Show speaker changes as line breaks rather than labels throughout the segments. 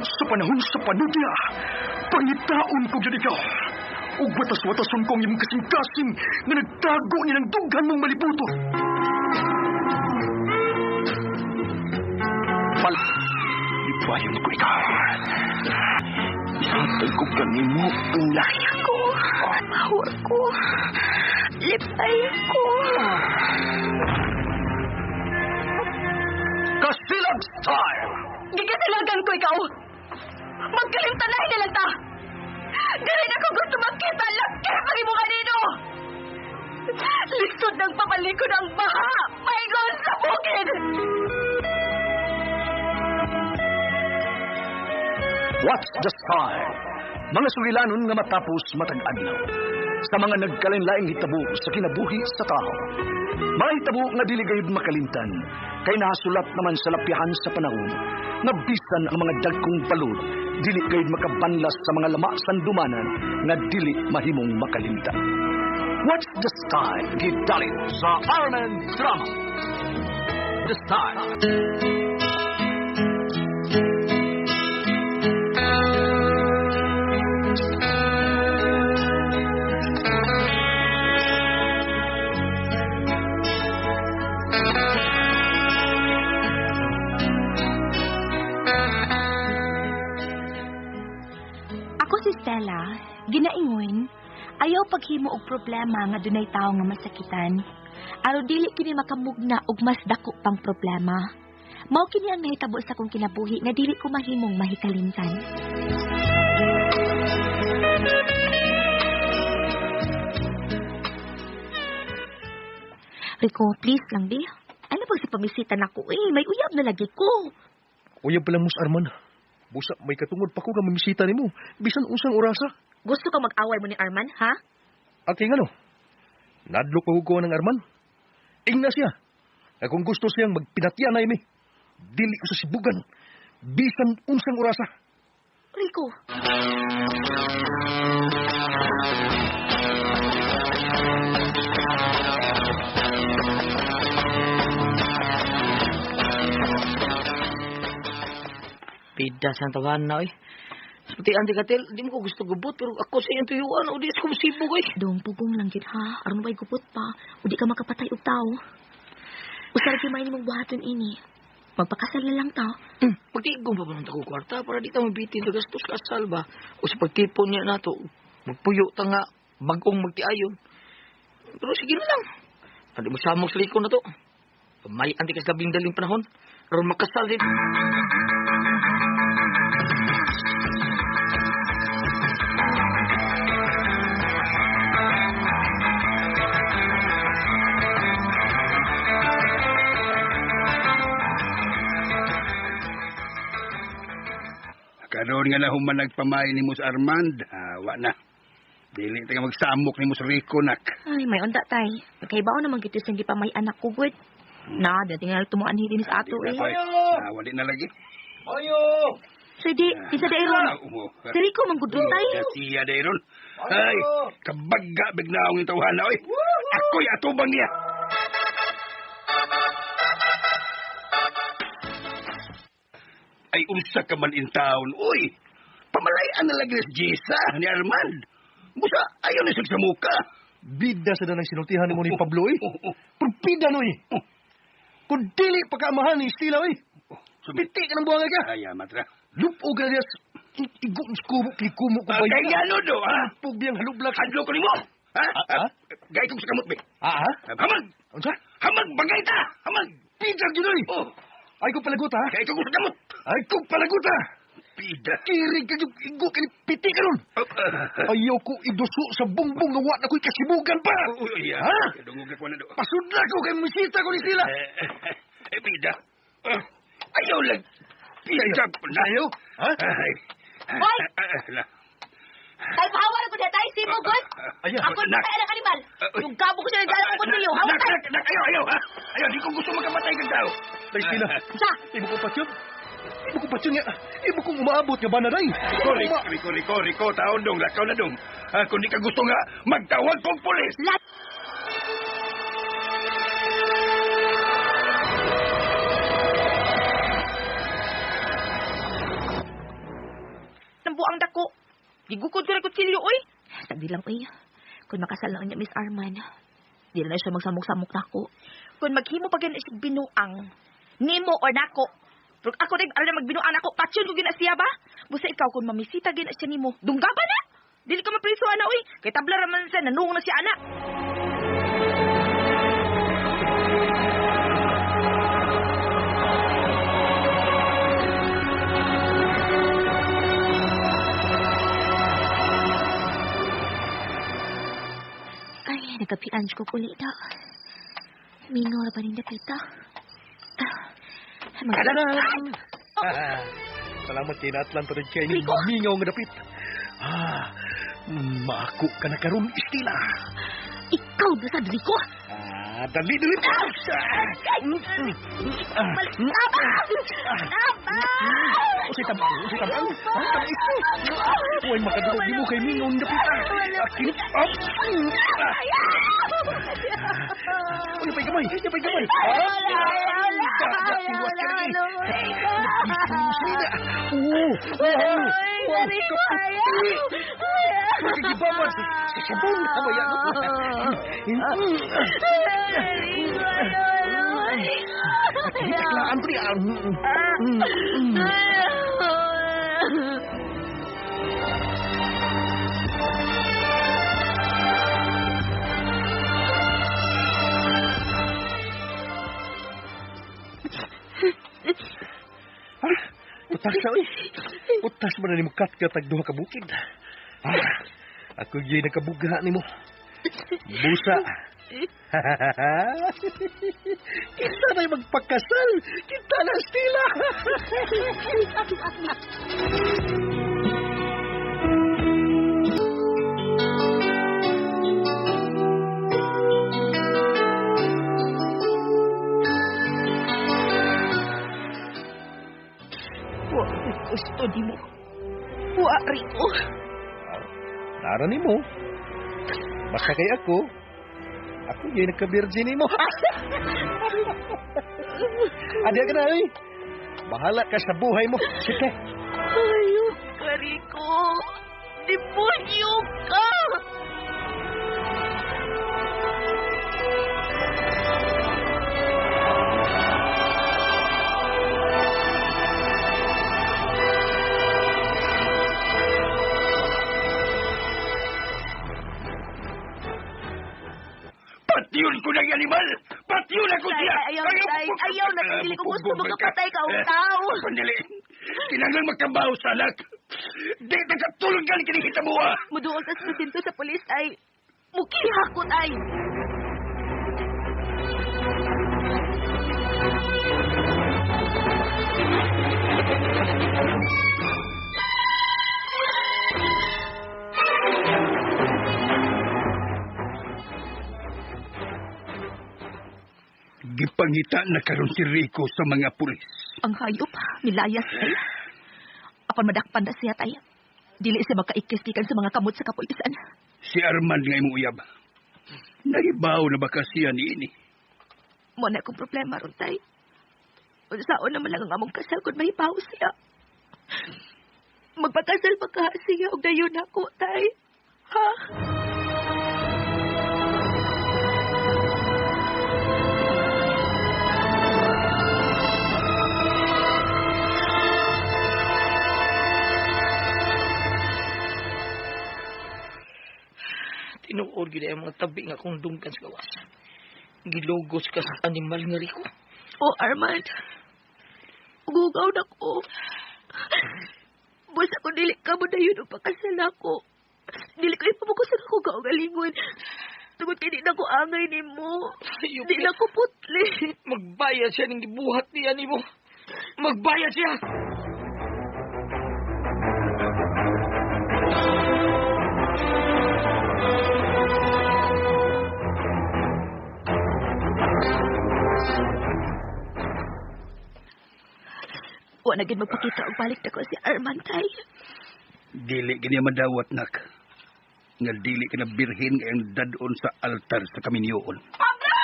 Sa panahon sa panudya, pangitaon ko gyud ikaw. Ug watas-watason ko ang imong kasing-kasing nga nagtago ni ng dughan mong malibuto. Pal, ipayon ko ikaw. Ihatag ko kanimo ang lahi
ko. Power ko. Lipay ko.
Kasilag style!
Gikasilagan ko ikaw. Magkalimtanahin na lang ta. Dili na ko gusto makita laki pag imo kanino. Lisod ng papalikod ang baha. Paingon sa bukid.
What's the style? Mga sugilanon nga matapos matag adlaw. Sa mga nagkalain-laing hitabo sa kinabuhi sa tao. Mga hitabo nga dili gayud makalimtan, kay nahasulat naman sa lapyahan sa panahon, nga bisan ang mga dagkong balod, dili gayud makabanlas sa mga lama sandumanan nga dili mahimong makalimtan. What's the style? Gidalin sa Armen Drama. The Style.
Ako si Stella, ginaingon, ayaw paghimo og problema nga dunay tawo nga masakitan. Aron dili kini makamugna og mas dako pang problema. Mao kini ang nahitabo sa akong kinabuhi nga dili ko mahimong mahikalimtan. Rico, please lang, di. Ano ba sa pamisita nako eh? May uyab na lagi ko.
Uyab pala mo sa Arman. Busa, may katungod pa ko nga mamisita nimo. Bisan unsang orasa.
Gusto ka mag-away mo ni Arman, ha?
Aking ano? Nadlok pa ko ng Arman. Ingna siya. Kaya kung gusto siyang magpinatya na imi, dili ko sa sibugan. Bisan unsang orasa.
Rico.
Pida sa tawahan na, oy. Puti, Auntie Katel, di mo ko gusto gubot, pero ako sa iyong tuyuan, o di ko masibog, oy.
Dong, pugong lang gid ha. Aron way gubot pa, o di ka makapatay og tao. Usar gyud may nimong buhaton ini. Magpakasal na lang ta.
Pagtigong pa ba ng tago kwarta para di ta mabitin sa gastos kasal ba? O sa pagtipon niya nato, magpuyo ta nga, bagong magtiayon. Pero sige na lang. Hindi mo samok sa likod na to. May anti kas labing daling panahon. Aron makasal din.
Karon nga na human nagpamay ni Mus Armand, wa na. Dili ta ka magsamok ni Mus Rico, nak.
Ay, may unda tay. Kay baon naman gito sa pa may anak ko, good. Na, di tingal tumuan din sa ato eh.
Na, wali na lagi.
Ayo!
Sige, isa dairon. Si Rico man gud tay.
Siya dairon. Ay, kabagga bignaong yung tawhana, oy. Ako'y atubang niya. Ay, unsa ka man in town, uy. Pamalayan na lagi si Jisa ni Armand. Busa, ayaw na siya sa muka.
Bida sa danang sinultihan ni mo ni Pablo, eh. Pero bida, no, eh. Kung dili pa kaamahan ni Stila, eh. Piti ka ng buhangay ka.
Ay, matra.
Lupo ka na diya. Igo ng skubo, kikumo ko ba?
Kaya ano do, ha?
Pugbiyang halublak.
Hadlo ko ni mo. Ha? Gay kong sa kamot, be.
Ha?
Hamag!
Unsa?
Hamag, bagay ta! Hamag!
Bida, ginoy!
Oh.
Ay ko palagot, ha?
Kaya ikaw sa kamot.
Ay ko palagot, ha?
Pida.
Kirig ka yung igo ka ni piti ka nun. Ayaw ko iduso sa bungbong nga wa na ko'y kasibugan pa.
Uy,
Ha?
Dungog na ko na do.
Pasudla ko kay misita ko ni sila.
Eh, pida. Ayaw lang. Pida ko na.
Ayaw? Ha?
Ay.
Hoy! Tay, pahawa ko diha tay, simo good.
Ayaw.
Ako na kaya ng animal. Yung gabo ko siya nagdala ko kutsilyo. Hawa
Nak,
tay.
nak, nak, ayaw, ayaw, ha? Ayaw, di ko gusto magkamatay kang tao.
Tay sila.
Sa?
Ibo ko patyon. Ibo ko patyon nga. Ibo kong umaabot nga ba na day.
Rico, Rico, Rico, Rico, Rico, taon dong, lakaw na dong. Kung di ka gusto nga, magtawag kong pulis.
buang dako. Gigukod ko na kutsilyo, oy.
Sabi lang, uy. Kung makasal na niya, Miss Arman, di na siya magsamok-samok nako.
Kung maghimo pa gyud na siya binuang, nimo or nako. Pero ako rin, alam na magbinuang nako, patyon ko gyud na siya ba? Busa ikaw, kung mamisita gyud na siya nimo, dungga ba na? Dili ka mapriso, ana, uy. Kay tabla raman siya, nanung na siya, ana.
Ay, nagkapian ko uli na. Mingaw na pa rin napita.
Tadadam! Salamat kay Natlan pa rin kay ni
Rico!
mingaw nga dapit. Ah, maako ka na karon, Estela.
Ikaw na sa Rico!
Ah, dali, dali.
Tama! Tama!
Usay tabang, usay tabang. Ah, tabang ito. Uy, makadulog di mo kay mingaw nga dapit. Ah, kinip up. Uy, pay gamay, pay gamay. Oo, oo, oo, kaputi. Magkikibabad sa sabon. Amaya, no? Taklaan pa niya. Utas na, uy. Utas man na ni mo katkat duha ka bukid. Ah, ako gyud nakabuga nimo. Busa. Kita na'y magpakasal. Kita na, Stila.
Wa gusto di mo. Wa, Rico.
Nara ni mo. Basta kay ako, ako yung nagka-virgin mo. Adiya ka na, oy. Bahala ka sa buhay mo. Sige.
Ayok ka, Rico. Demonyo ka!
Patyon ko ng animal! Patyon ako siya!
Ayaw, tay. Ayaw na, dili ko gusto magkapatay ka og tao.
Pandili! Kinahanglan magkabaho sa anak! Di ta katulog ka ni kinihita mo, ah!
Muduol tas presinto sa pulis ay mukiha ko, tay.
Gipangita na karon si Rico sa mga pulis.
Ang hayop, milayas tay. Apan madakpan na siya tay. Dili siya makaikis gikan sa mga kamot sa kapulisan.
Si Armand nga imong uyab. Nagibaw na ba ka siya niini?
Mo na akong problema ron tay. Unsaon naman lang ang among kasal kung mahibaw siya. Magpakasal pa ka siya og dayon ako tay. Ha?
Tinuod gyud ang mga tabi nga akong dungkan sa gawas. Gilugos ka sa animal nga Rico.
Oh, Armand. Gugaw na ko. Basta kung dili ka mo dayon ang pakasal ako. Dili ko ipamukusan ako kaugalingon. Tungod kay di na ko angay nimo.
Ayop
Di na ko putli.
Magbayad siya ning gibuhat niya nimo. Magbayad siya.
Wa na gid magpakita og balik na ko si Armand tay.
Dili gini madawat nak. Nga dili ka na birhin nga ang dadon sa altar sa kaminyoon.
Pablo!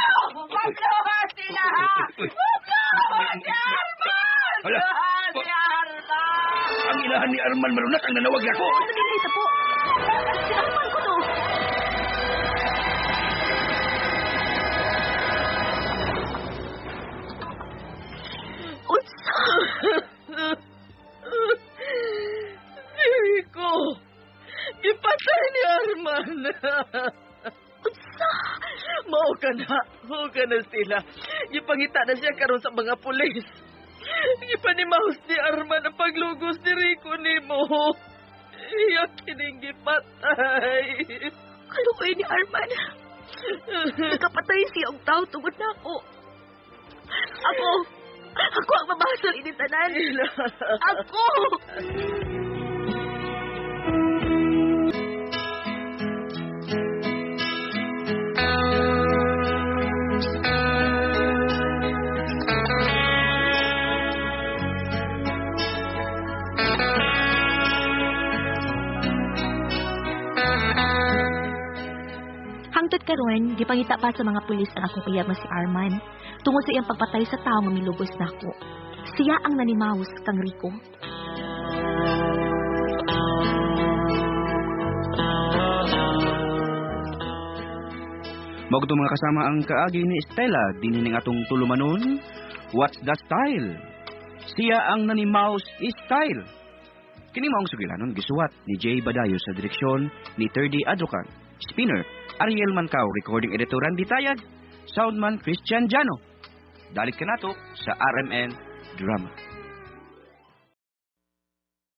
Pablo! Sila!
Uy,
Pablo! Si Armand!
Hala!
Si Armand!
Ang inahan ni Arman Malunak ang nanawag nako.
Ano din po? Si Arman ko to. Unsa?
Si Rico! Gipatay ni Arman!
Unsa?
Mao ka na. Mao ka na sila. Gipangita na siya karon sa mga pulis. Gipanimaus ni Arman ang paglugos ni Rico nimo. Iya kining gipatay.
Kaluoy ni Arman. Nagkapatay siya og tao tungod na ako. Ako! Ako ang mabasol ini tanan. Ako! Hangtod karon, gipangita pa sa mga pulis ang akong uyab nga si Arman tungod sa iyang pagpatay sa tawo nga milugos nako. Siya ang nanimaus kang Rico.
Mao mga kasama ang kaagi ni Stella dinhi ning atong tulumanon. What's the style? Siya ang nanimaus style. Kini maong sugilanon gisuwat ni Jay Badayo sa direksyon ni 30 Adrocan. Spinner Ariel Mancao, recording editor Randy Tayag, soundman Christian Jano. Dalit kanato sa RMN Drama.